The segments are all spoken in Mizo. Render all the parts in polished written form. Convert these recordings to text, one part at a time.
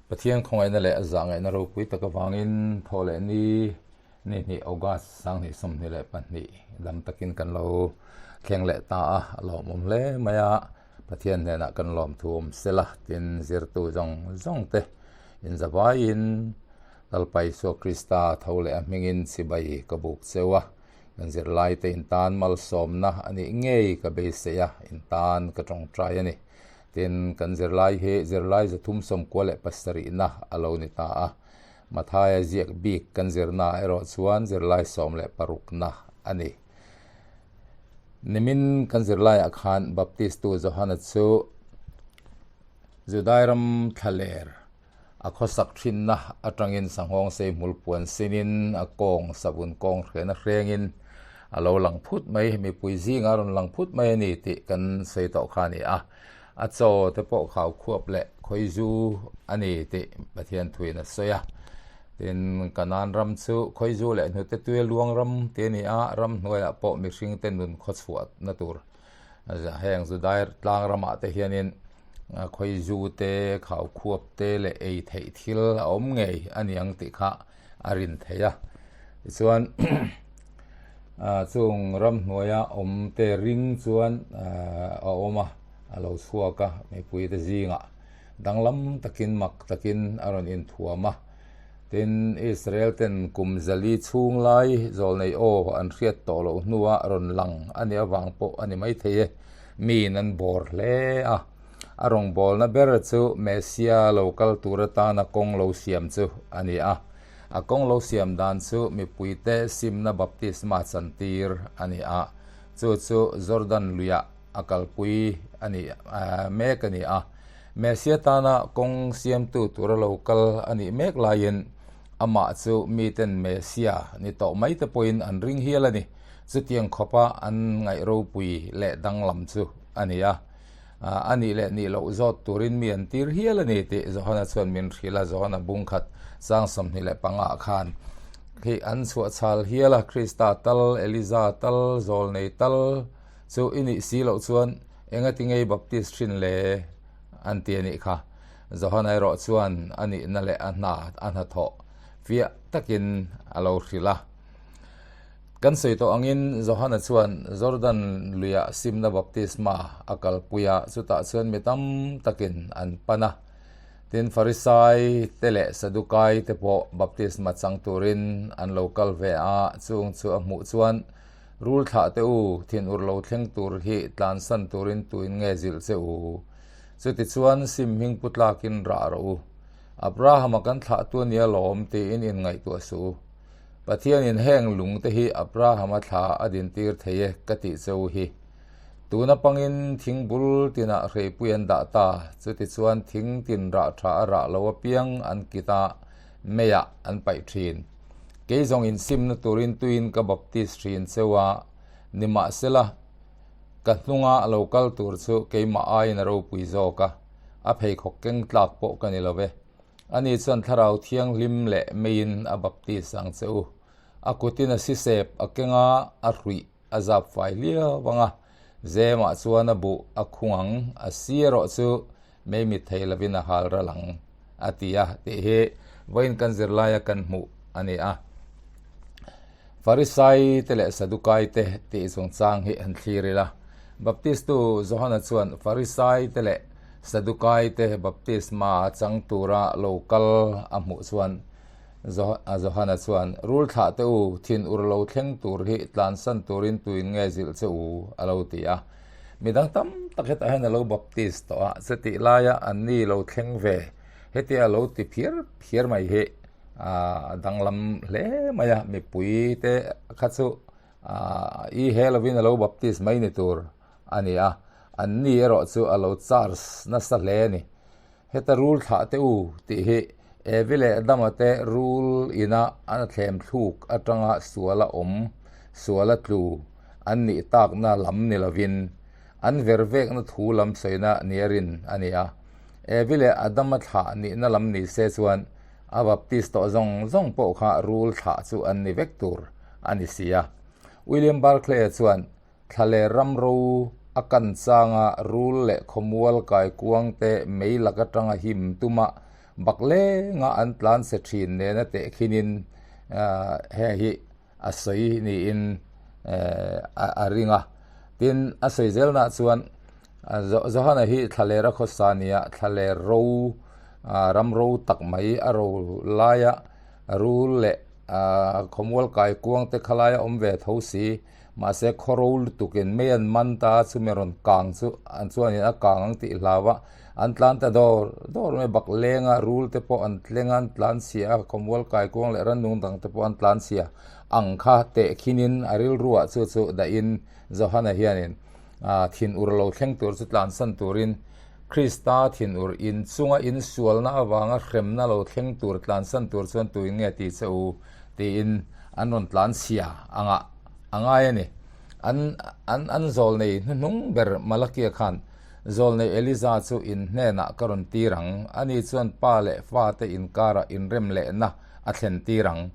Pathian khawngaihna leh a zahngaihna ropui tak avangin thaw leh ni ni hnih August 2022 dam takin kan lo thleng leh ta a, a lawmawm hle mai a, Pathian hnenah kan lawmthu awm sela tin zirtu zawng zawng te inzavaiin Lalpa Isua Krista tho leh a hmingin chibai ka buk cheu a, kan zirlaite intan malsawmna a nih ngei ka beisei a, intan ka tawngtai a ni. Tin, kan zirlai hi zirlai 397na a lo ni ta a. Mathaia ziak bik kan zirna erawh chuan zirlai 16na a ni. Nimin kan zirlaiah khan Baptistu Johana chu Judai ram thlaler a khawsak thinna atangin sanghawng sei hmul puan sinin a kawng savun kawng hrena hrengin a lo lang phut mai, mipui zingah a rawn lang phut mai a ni tih kan sawi tawh kha a ni a. A chaw te pawh khau khuap leh khawizu a ni tih Pathian thuin a sawi a. Tin, Kanaan ram chu khawizu leh hnute tuia luang ram tih a ni a, ramhnuaiah pawh mihringte nun khawchhuahna tur heng Judai tlang ramah te hianin khawizu te, khau khuap te leh ei theih thil a awm ngei a ni ang tih kha a rin theih a. Tichuan chung ramhnuaia awm te ring chuan a awm a, a lo chhuak a, mipui te zingah danglam takin mak takin a rawn inthuam a. Tin, Israel ten kum zali chhung lai zawlnei aw an hriat tawh loh hnua rawn lang a nih avang pawh a ni maithei e, miin an bawr hle a. A rawngbawlna ber chu Messia lo kal tur atana kawng lo siam chu a ni a. A kawng lo siam dan chu mipuite simna baptisma chantir a ni a, chu chu Jordan luiah a kalpui a ni mek a ni a. Messia tana kawng siamtu tura lo kal a nih mek laiin amah chu miten Messia ni tawh mai te pawhin an ring hial a ni. Chutiang khawpa an ngaih ropui leh danglam chu a ni a. A nih leh nih loh zawt turin mi an tir hial a ni tih Johana chuan min hrilh a, Johana bung khat sang 25 ah khan khi an chhuah chhal hial a, Krista tal, Eliza tal, Zawlnei tal chu i nih si loh chuan engati ngei Baptist hrin le an ti a nih kha. Johana erawh chuan a nihna leh a hna a hnathawh fiah takin a lo hrilh a. Kan sawi tawh angin Johana chuan Jordan luiah simna baptisma a kalpui a, chutah chuan mi tam takin an pan a. Tin, Farisai te leh Sadukai te pawh baptisma chang turin an lo kal ve a, chung chu a hmuh chuan, Rul thlah teh u, thinur lo thleng tur hi tlansan turin tuin nge zilh che u? Chutichuan sim hming pu tlakin rah rawh u. Abrahama kan thlah tu a nia lawm tiin inngaihtuah suh u. Pathianin heng lung te hi Abrahama thla a dintir thei e ka tih cheu hi. Tuna pangin thing bul tinah hreipui an dah ta, chutichuan thing tin rah tha a rah lo apiang an kit a, meiah an paih thin. Kei zawng insimna turin tuin ka baptis thin cheu a, nimahsela ka hnunga lo kal tur chu keimah aiin a ropui zawk a, a pheikhawk keng tlak pawh ka ni lo ve. Ani chuan Thlarau Thianghlim leh meiin a baptis ang che u. A kutin a sisep a keng a, a hruih a zap fai hliau ang a, zemah chuan a buh a khung ang, a si erawh chu mei mit thei lovin a hal ral ang, a ti a, tih hi vawiin kan zirlaia kan hmuh a ni a. Farisai te leh Sadukai te tih chungchang hi an thlir ila. Baptistu Johana chuan Farisai te leh Sadukai te baptisma chang tura lo kal a hmuh chuan Johana chuan, Rul thlah teh u, thin ur lo thleng tur hi tlansan turin tuin nge zilh che u? a lo ti a. Midang tam tak hetah hian a lo baptist tawh a, chutih laia anni lo thleng ve hetia a lo ti phiar phiar mai hi a danglam hle mai a, mipui te kha chu i he lovin a lo baptist mai ni tur a ni a, an ni erawh chu a lo charge nasa hle a ni. Heta rul thlah teh u tih hi Evi leh Adama te rul ina an thlem thluk atanga suala awm, suala tlu an nih takna lam ni lovin an ver vekna thu lam sawina nia rin a ni a. Evi leh Adama thlah nihna lam ni se chuan a Baptist tawh zawng zawng pawh kha rul thlah chu an ni vek tur a ni si a. William Barclay-a chuan thla leh ram ro a kan changa rul leh khawmual kaikuang te mei lak atanga him tuma Baklenga an tlan se thin nena tehkhinin heng hi a sawi niin a ring a. Tin, a sawi zelnaah chuan Johana hi thlaler a khawsa nia, thlaler ro, ram ro tak mai a ro laia rul leh khawmual kai kuang te kha laia awm ve tho si. Mahse, khaw ro lutukin mei an man ta a, chumi rawn kang chu an chuanin a kang ang tih hlau a, an tlan ta dawr dawr mai. Bak lenga rul te pawh an tleng a, an tlan chhia a, khawmual kaikuang leh rannung dang te pawh an tlan chhia ang kha tehkhinin a rilruah chu chu dahin Johana hianin thinur lo thleng tur chu tlansan turin Krista thinur inchunga insualna avanga hremna lo thleng tur tlansan tur chuan tuin nge ti che u tiin an rawn tlan chhia angah a ngai a ni. An an an zawlnei hnuhnung ber Malakia khan zawlnei Eliza chu in hnenah ka rawn tir ang, ani chuan pa leh fate inkarah inrem lehna a thlen tir ang.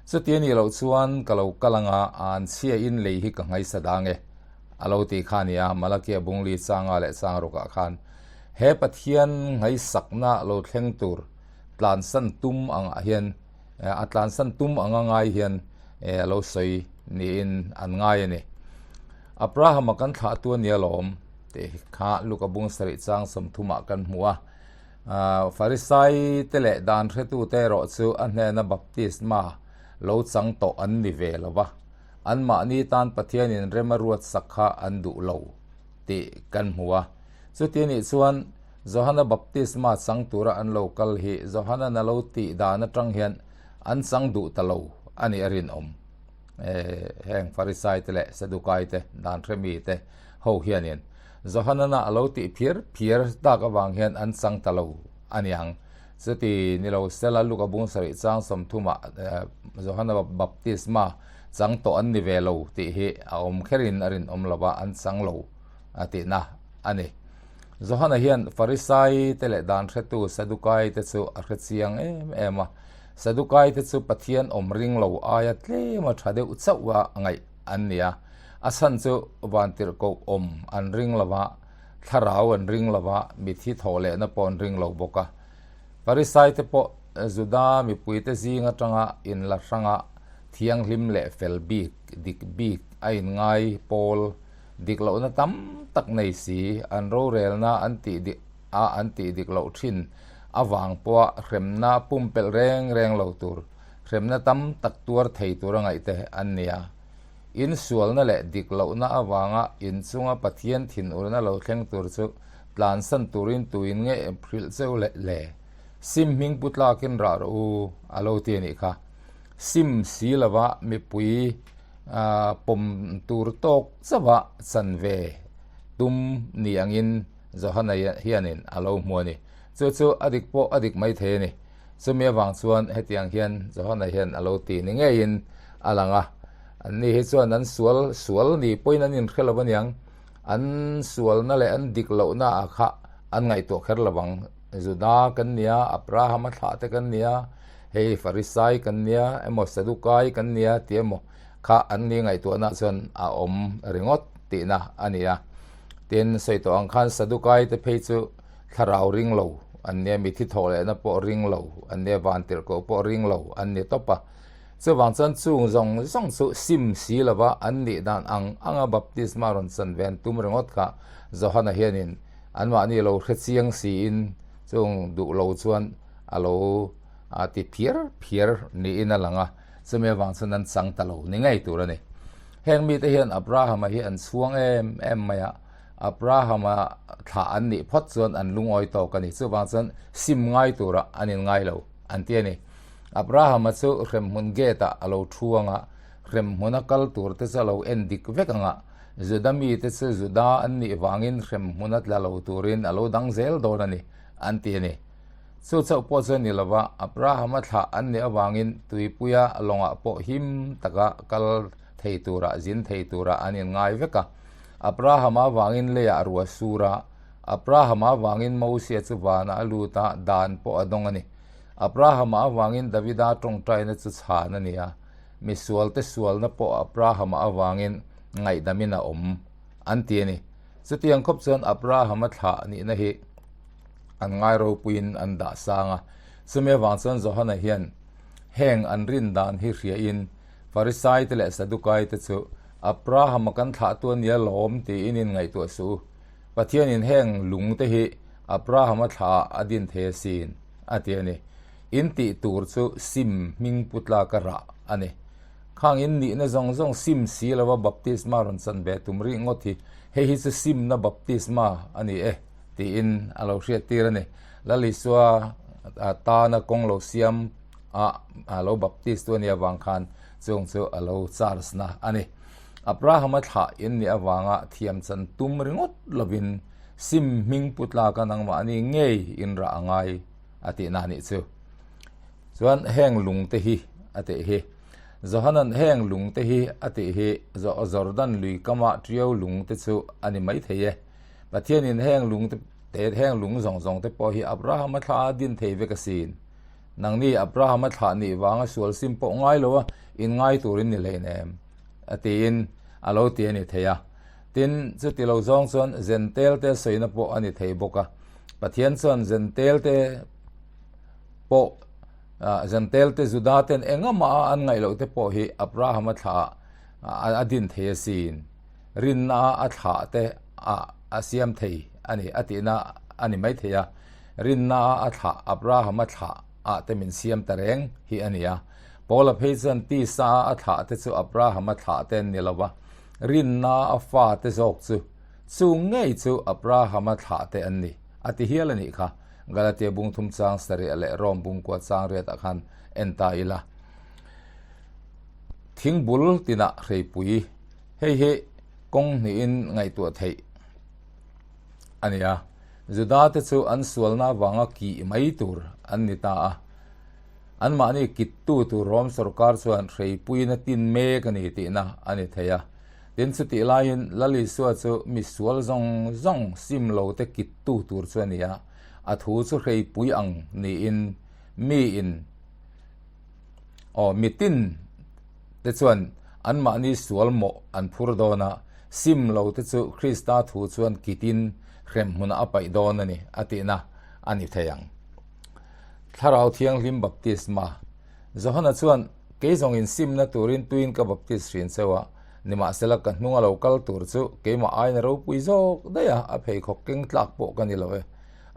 Chuti a nih loh chuan ka lo kal anga an chhia in lei hi ka ngaisa dang e. A lo ti kha a nia, Malakia Bungli changa leh changrukah khan he Pathian ngaisakna lo thleng tur tlansan tum angah hian a tlansan tum anga ngai hian a lo sawi niin an ngai a ni. Abrahama kan thlahtu a nia lawm tih kha Luka bung sarih chang sawmthumah kan hmu a. Farisai te leh dan hretute erawh chu a hnena baptisma lo chang tawh an ni ve lo va. Anmahni tan Pathianin rem a ruat sak kha an duh lo tih kan hmu a. Chuti nih chuan Johana baptisma chang tura an lo kal hi Johana'n a lo tih dan atang hian an chang duh ta lo a nih a rinawm. Heng Farisai te leh Sadukai te, dan hremi te ho hianin Johana'n a lo tih phiar phiar tak avang hian an chang ta lo a niang. Chuti ni lo sela Luka bung sarih chang sawmthumah Johana baptisma chang tawh an ni ve lo tih hi a awm kherin a rinawm lo va, an chang lo a tihna a ni. Johana hian Farisai te leh dan hretu Sadukai te chu a hre chiang em em a. Sadukai te chu Pathian awm ring lo aia tlema tha deuh chauh a ngaih an ni a. A chhan chu vantirhkoh awm an ring lo va, Thlarau an ring lo va, mithi thawh lehna pawh an ring lo bawk a. Farisaite pawh Juda mipuite zing atanga inla hranga thianghlim leh fel bik, dik bik a inngai pawl dik lohna tam tak nei si, an rorelna an tih dik a an tih dik loh thin avang pawha hremna pumpelh reng reng lo tur, hremna tam tak tuar thei tura ngaihte an ni a. Insualna leh dik lohna avanga inchunga Pathian thinurna lo thleng tur chu tlansan turin tuin nge hrilh cheu leh le? Sim hming pu tlakin rah rawh u, a lo ti a nih kha. Sim si lova mipui pawm tur tawk chauha chan ve tum ni angin Johana hianin a lo hmu a ni. Chu chu a dik pawh a dik maithei a ni. Chumi avang chuan hetiang hian Johana hian a lo ti ni ngeiin a lang a. Anni hi chuan an sual sual ni pawhin an inhre lo aniang, an sualna leh an dik lohna ah kha an ngaihtuah kher lo ang. Juda kan nia, Abrahama thlah te kan nia, hei Farisai kan nia emaw Sadukai kan nia tih emaw kha an ni ngaihtuahna chuan a awm ringawt tihna a ni a. Tin, sawi tawh ang khan Sadukai te phei chu thlarau ring lo an nia, mithi thawh lehna pawh ring lo an nia, vantirhkoh pawh ring lo an ni tawp a. Chuvang chuan chung zawng zawng chu sim si lova an nih dan ang anga baptisma rawn chan ve an tum ringawt kha Johana hianin anmahni lo hre chiang siin chung duh lo chuan a lo ti phiar phiar niin a lang a, chumi avang chuan an chang ta lo ni ngei tur a ni. Heng mite hian Abrahama hi an chhuang em em mai a, Abrahama thlah an nih phawt chuan an lungawi tawk a ni, chuvang chuan sim ngai turah an inngai lo an ti a ni. Abrahama chu hremhmun gate ah a lo thu ang a, hremhmuna kal tur te chu a lo en dik vek ang a, Juda mite chu Juda an nih vangin hremhmuna tla lo turin a lo dang zel dawn a ni, an ti a ni. Chu chauh pawh chu a ni lova, Abrahama thlah an nih avangin tuipuia lawngah pawh him taka kal thei turah, zin thei turah an inngai vek a. Abrahama avangin leiah rua sur a, Abrahama avangin Mosia chu vanah a lut a, dan pawh a dawng a ni. Abrahama avangin Davida tawngtaina chu chhan a ni a, misualte sualna pawh Abrahama avangin ngaihdamin a awm, an ti a ni. Chutiang khawp chuan Abrahama thlah nihna hi an ngai ropuiin an dah sang a. Chumi avang chuan Johana hian heng an rin dan hi hriain Farisaite leh Sadukaite chu Abrahama kan thlahtu a nia lawm tiin in ngaihtuah suh u. Pathianin heng lungte hi Abrahama thlah ah a din thei asin, a ti a ni. In tih tur chu sim hming pu tlaka rah a ni. Khang in nihna zawng zawng sim si lova baptisma rawn chan ve tum rih ngawt hi, hei hi chu simna baptisma a ni e, tiin a lo hriattir a ni. Lal Isua tana kawng lo siam a, a lo baptist tu a nih avang khan chung chu a lo charge na a ni. Abrahama thlah in nih avanga thiam chan tum ringawt lovin sim hming pu tlaka nangmahni ngei in rah a ngai a tihna a nih chu. Chuan heng lung te hi a tih hi. Johanan heng lung te hi a tih hi Jordan lui kama tiau lung te chu a ni mai thei e. Pathianin heng lung te heng lung zawng zawng te pawh hi Abrahama thla a din thei vek asin. Nangni Abrahama thlah nih vanga sual sim pawh ngai lo a, in ngai turin ni hlein em? a tiin a lo ti a ni thei a. Tin, chuti lo zawng chuan Zentel te sawina pawh a ni thei bawk a. Pathian chuan Zentel te pawh Zentel te Juda ten engamaha an ngaih loh te pawh hi Abrahama thlah ah a din thei asin. Rinna a thlah te a siam thei a ni a tihna a ni mai thei a. Rinna a thlah Abrahama thlah ah te min siam ta reng hi a ni a. Paula phei chuan tisa a thlah te chu Abrahama thlah te an ni lo va, rinna a fa te zawk chu chu ngei chu Abrahama thlah te an ni a ti hial a nih kha. Galatia bung thum chang sarih leh Rom bung kua chang riat ah khan en ta ila. Thing bul tinah hreipui hei hi kawng hnihin ngaihtuah theih a ni a. Juda te chu an sualna avanga kih mai tur an ni ta a. Anmahni kittu tur Rom sorkar chuan hreipuiin a tin mek a ni tihna a ni thei a. Tin, chutih laiin Lal Isua chu mi sual zawng zawng sim lo te kittu tur chu a ni a, a thu chu hreipui ang niin miin aw mitin te chuan anmahni sual mawh an phur dawn a, sim lo te chu Krista thu chuan kitin hremhmunah a paih dawn a ni a tihna a ni thei ang. Thlarau Thianghlim Baptisma Johana chuan Kei zawng insimna turin tuin ka baptis hrin cheu a, nimahsela ka hnung a lo kal tur chu keimah aina ropui zawk daih a, a pheikhawk keng tlak pawh ka ni lo e.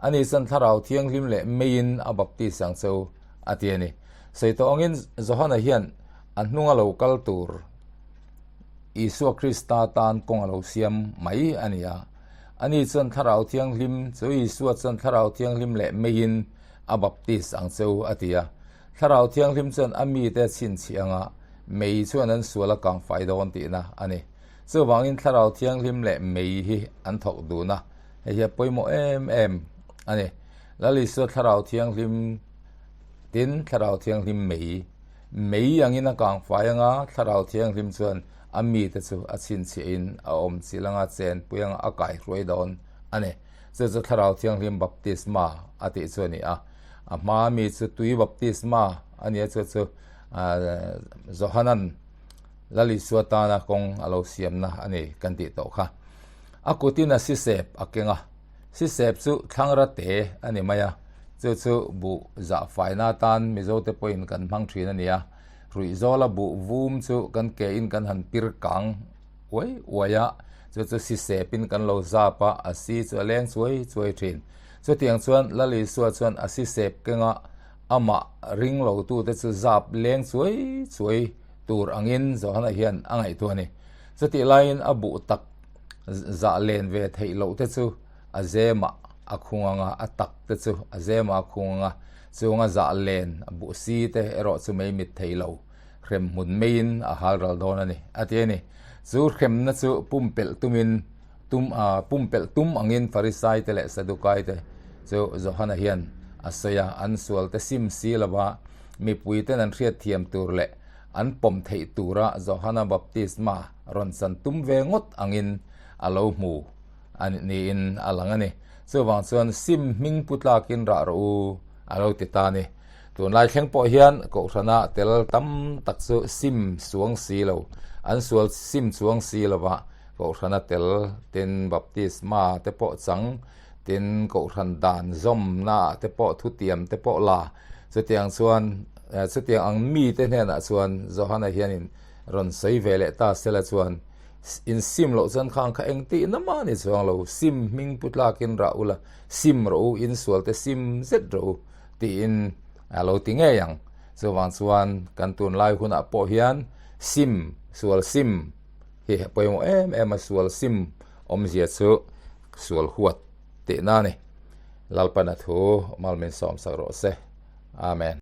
Ani chuan Thlarau Thianghlim leh meiin a baptis ang cheu, a ti a ni. Sawi tawh angin Johana hian a hnung a lo kal tur Isua Krista tan kawng a lo siam mai a ni a. Ani chuan Thlarau Thianghlim chu Isua chuan Thlarau Thianghlim leh meiin a baptis ang cheu, a ti a. Thlarau Thianghlim chuan a mite a chhinchhiah anga mei chuan an sual a kang fai dawn tihna a ni. Chuvangin Thlarau Thianghlim leh mei hi an thawk dun a, hei hi a pawimawh em em a ni. Lal Isua Thlarau Thianghlim tin Thlarau Thianghlim mei, mei angin a kang fai anga Thlarau Thianghlim chuan a mite chu a chhinchhiahin a awm chilh anga chenpui anga a kaihruai dawn a ni. Chu chu Thlarau Thianghlim baptisma a tih chu a ni a. A hma mi chu tui baptisma a nia chu chu Johanan Lal Isua tana kawng a lo siamna a ni kan tih tawh kha. A kutin a sisep a keng a, sisep chu thlangra te a ni mai a, chu chu buh zah faina atan Mizote pawhin kan hmang thin a ni a, ruihzawla buh vum chu kan ke in kan han pir kang uai uai a, chu chu sisepin kan lo zap a, a si chu a leng chuai chuai thin. Chutiang chuan Lal Isua chuan a sisep kenga amah ring lotute chu zap leng chuai chuai tur angin Johana hian a ngaihtuah a ni. Chutih laiin a buh tak zah len ve theih loh te chu a zemah a khung anga, a tak te chu a zemah a khung anga, chunga zah len a buh si te erawh chu mei mit thei lo, hrem hmun meiin a hal ral dawn a ni, a ti a ni. Chu hremna chu pumpelh tumin Tum a pumpelh tum angin Farisaite leh Sadukaite chu Johana hian a sawi a, an sualte sim si lova mipuiten an hriatthiam tur leh an pawm theih tura Johana baptisma rawn chan tum ve ngawt angin a lo hmu a niin a lang a ni. Chuvang chuan sim hming pu tlakin rah rawh u a lo ti ta a ni. Tunlai thleng pawh hian Kohhrana tel tam tak chu sim suang si lo, an sual sim chuang si lova, Kohhrana tel tin baptisma te pawh chang tin Kohhran dan zawmna te pawh thutiam te pawh la. Chutiang chuan, chutiang ang mite hnenah chuan Johana hianin rawn sawi ve leh ta sela chuan, In sim loh chuan khang kha eng tihna mah ni chuang lo, sim hming pu tlakin rah ula, sim rawh u, in sualte sim zet rawh u, tiin a lo ti ngei ang. Chuvang chuan kan tunlai hunah pawh hian sim, sual sim hi a pawimawh em em a, sual sim awmzia chu sual huat tihna a ni. Lalpana thu malmin sawmsak rawh se. Amen.